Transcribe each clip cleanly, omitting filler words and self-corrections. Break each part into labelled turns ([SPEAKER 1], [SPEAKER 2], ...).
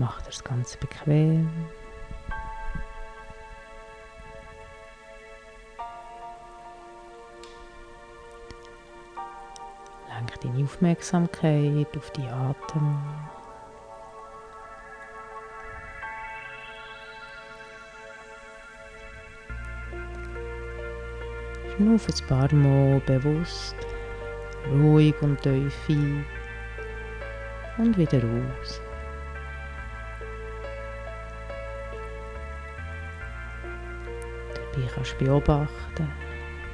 [SPEAKER 1] Mach dir das ganz bequem. Lenk deine Aufmerksamkeit auf die Atem. Schnuff ein paar Mal bewusst, ruhig und tief ein und wieder aus. Dabei kannst du beobachten,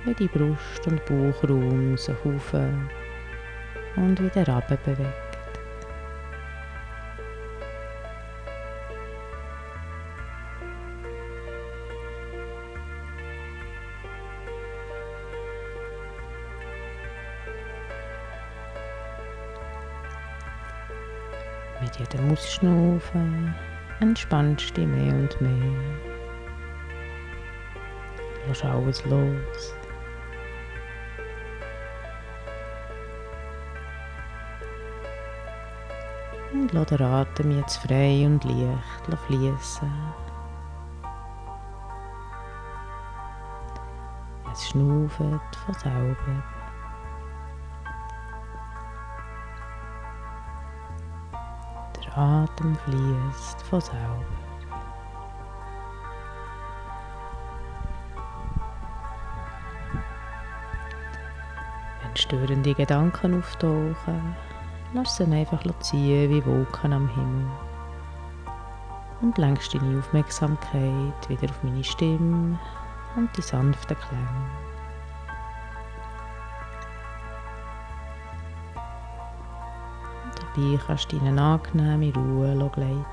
[SPEAKER 1] wie die Brust- und Bauchraum sich hoch und wieder runter bewegt. Mit jedem Ausschnaufen entspannst du dich mehr und mehr. Lass alles los. Und lass den Atem jetzt frei und leicht fließen. Es schnauft von selber. Der Atem fließt von selber. Wenn störende Gedanken auftauchen, lass sie einfach ziehen wie Wolken am Himmel. Und lenkst deine Aufmerksamkeit wieder auf meine Stimme und die sanften Klänge. Dabei kannst du in eine angenehme Ruhe gleiten.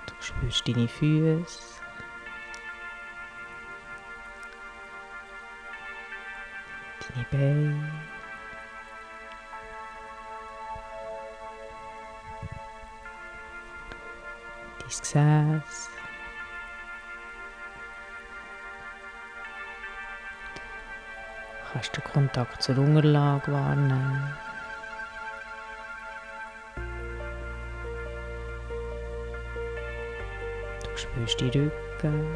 [SPEAKER 1] Du spürst deine Füße, deine Beine, dein Gesäß. Kannst du den Kontakt zur Unterlage wahrnehmen. Du spürst die Rücken,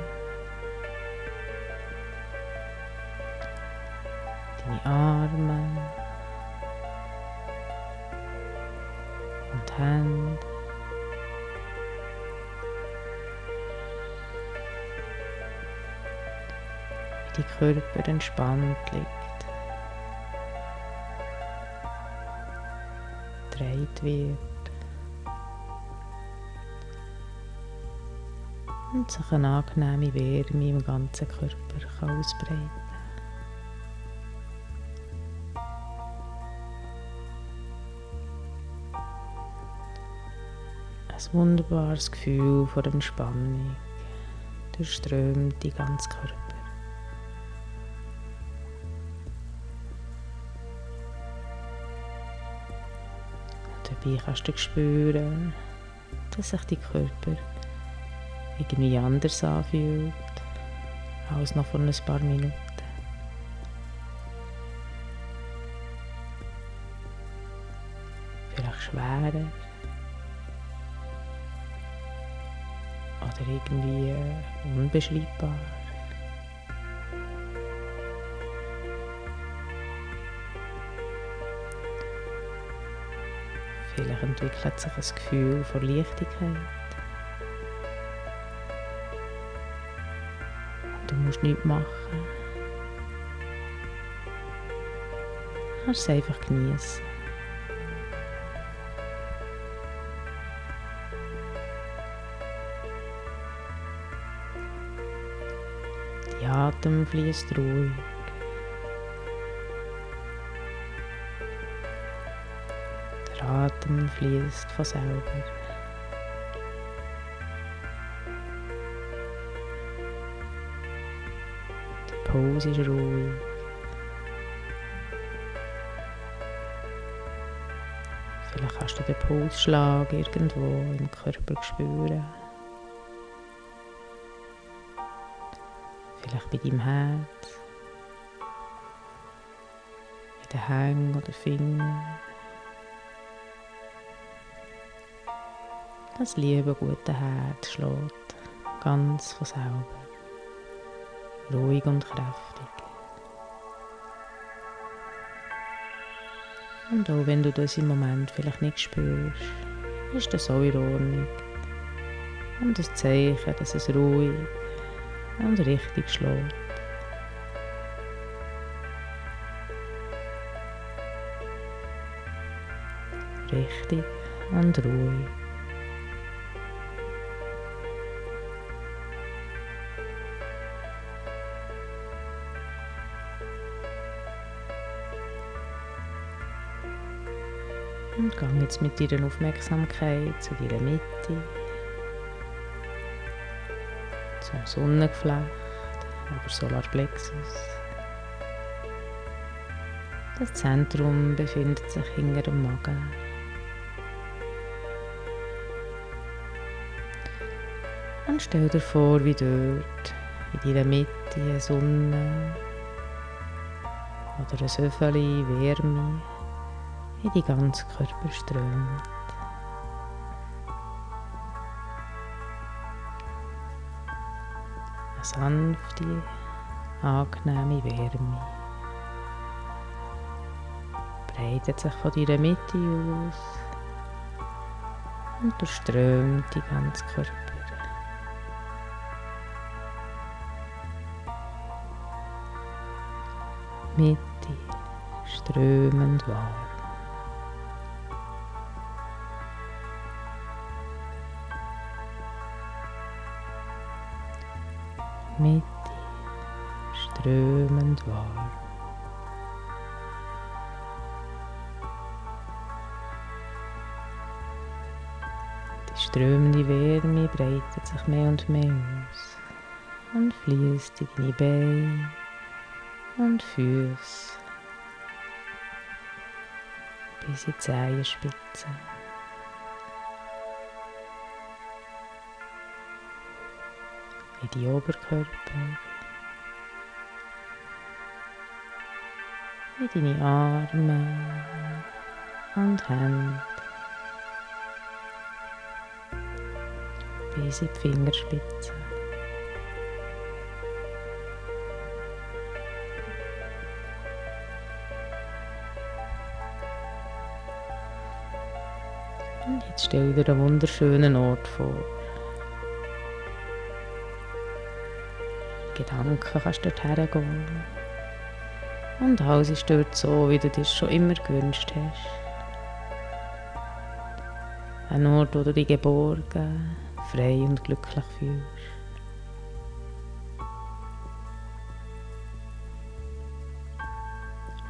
[SPEAKER 1] deine Arme und Hände. Wie dein Körper entspannt liegt. Gedreht wird und sich eine angenehme Wärme im ganzen Körper kann ausbreiten. Ein wunderbares Gefühl von Entspannung durchströmt den ganzen Körper. Dabei kannst du spüren, dass sich dein Körper irgendwie anders anfühlt als noch vor ein paar Minuten. Vielleicht schwerer oder irgendwie unbeschreibbar. Vielleicht entwickelt sich ein Gefühl von Leichtigkeit. Du musst nichts machen. Du kannst es einfach genießen. Der Atem fließt ruhig. Der Atem fließt von selber. Der Puls ist ruhig. Vielleicht kannst du den Pulsschlag irgendwo im Körper spüren. Vielleicht bei deinem Herz. den Hängen oder Fingern. Das liebe, gute Herz schlägt ganz von selber, ruhig und kräftig. Und auch wenn du das im Moment vielleicht nicht spürst, ist das auch in Ordnung. Und das Zeichen, dass es ruhig und richtig schlägt. Richtig und ruhig. Und geh jetzt mit deiner Aufmerksamkeit zu deiner Mitte, zum Sonnengeflecht oder Solarplexus. Das Zentrum befindet sich hinter dem Magen. Und stell dir vor, wie dort in deiner Mitte eine Sonne oder ein Söffeli Wärme in die ganzen Körper strömt. Eine sanfte, angenehme Wärme breitet sich von deiner Mitte aus und durchströmt die ganzen Körper. Mitte, strömend warm. Mitte, strömend warm. Die strömende Wärme breitet sich mehr und mehr aus und fließt in deine Beine und Füße bis in die Zehenspitze. In die Oberkörper, in deine Arme und Hände bis in die Fingerspitze. Und jetzt stell dir einen wunderschönen Ort vor. Gedanken kannst du dorthin gehen. Und alles ist dort so, wie du dir schon immer gewünscht hast. Ein Ort, wo du dich geborgen, frei und glücklich fühlst.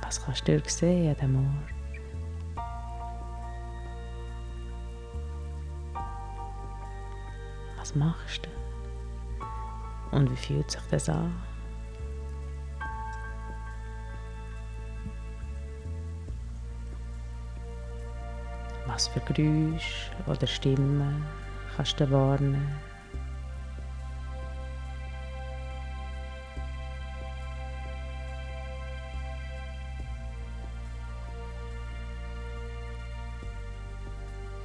[SPEAKER 1] Was kannst du dort sehen an diesem Ort? Was machst du? Und wie fühlt sich das an? Was für Geräusche oder Stimmen kannst du wahrnehmen?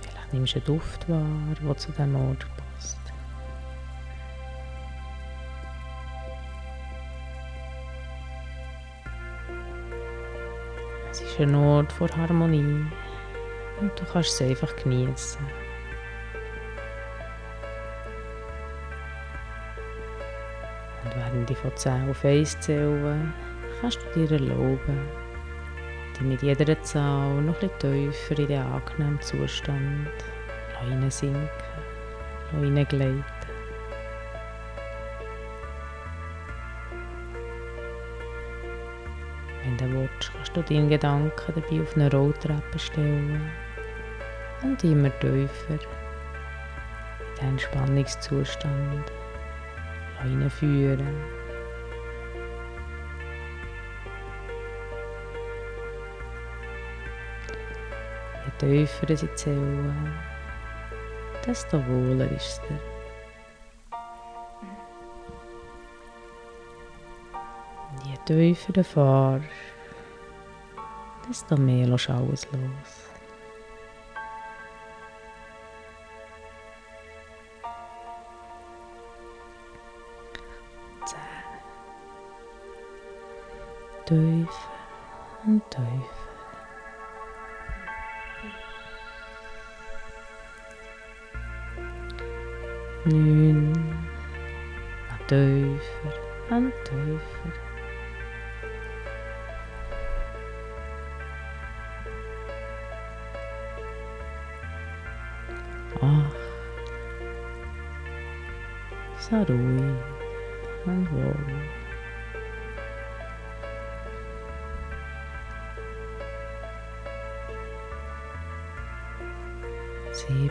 [SPEAKER 1] Vielleicht nimmst du einen Duft wahr, der zu diesem Ort passt. Es ist ein Ort vor Harmonie und du kannst es einfach genießen. Und während ich von 10 auf 1 zähle, kannst du dir erlauben, dich mit jeder Zahl noch etwas tiefer in den angenehmen Zustand hineinsinken, hineingleiten. Wenn du willst, kannst du deinen Gedanken dabei auf eine Rolltreppe stellen und immer tiefer in den Entspannungszustand hineinführen. Je tiefer sie zählen, desto wohler ist es dir. Je tiefer du fährst, desto mehr lässt du alles los. 10. Tiefer und tiefer. 9. Noch tiefer und tiefer. 8. So ruhig und wohl. 7.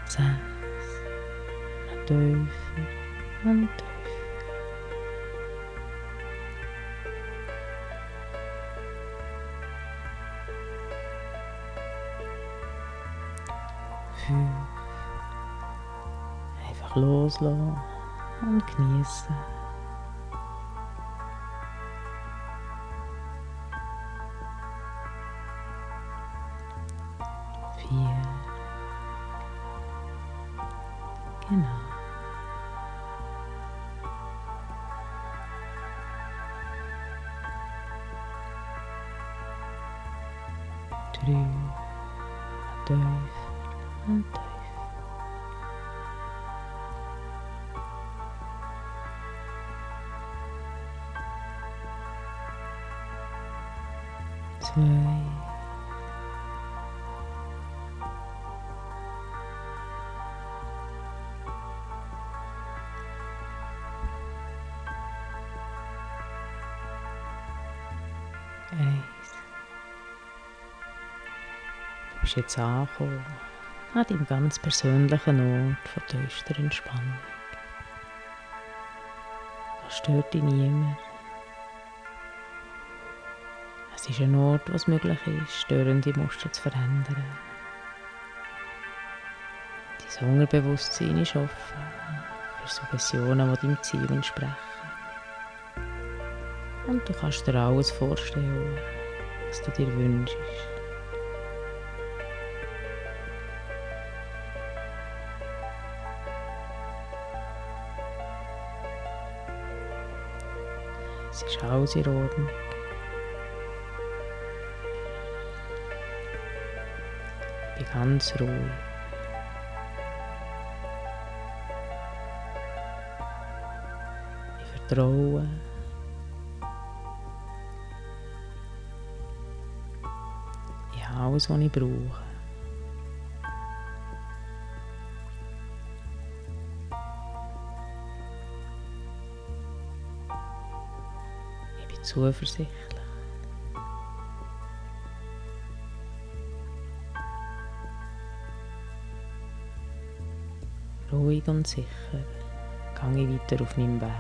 [SPEAKER 1] 6. Noch tiefer und tiefer. 5. Einfach loslassen und genießen. 4. Genau. 3. Tief und tief. 2. 1. Du bist jetzt angekommen an deinem ganz persönlichen Ort von tiefster Entspannung. Da stört dich niemand. Es ist ein Ort, wo es möglich ist, störende Muster zu verändern. Dein Unterbewusstsein ist offen für Suggestionen, die deinem Ziel entsprechen. Und du kannst dir alles vorstellen, was du dir wünschst. Es ist alles in Ordnung. Ich bin ganz ruhig. Ich vertraue. Ich habe alles, was ich brauche. Ich bin zuversichtlich. Ruhig und sicher gehe ich weiter auf meinem Weg.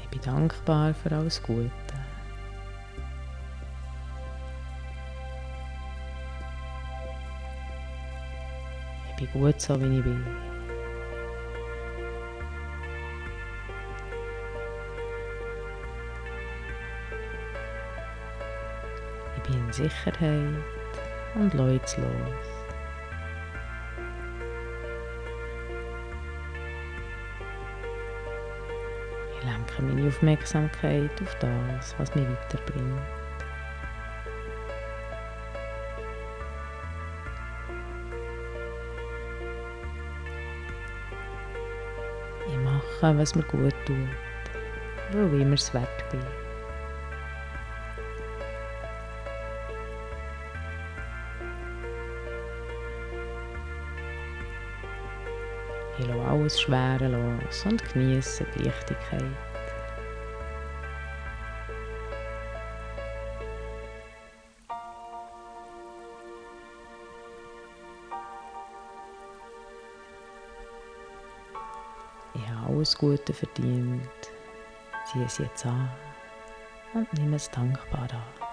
[SPEAKER 1] Ich bin dankbar für alles Gute. Ich bin gut so, wie ich bin. Ich bin in Sicherheit und lasse jetzt los. Ich lenke meine Aufmerksamkeit auf das, was mich weiterbringt. Ich mache, was mir gut tut, weil ich immer es wert bin. Ich lasse alles Schwere los und genieße die Leichtigkeit. alles Gute verdient. Zieh es jetzt an und nimm es dankbar an.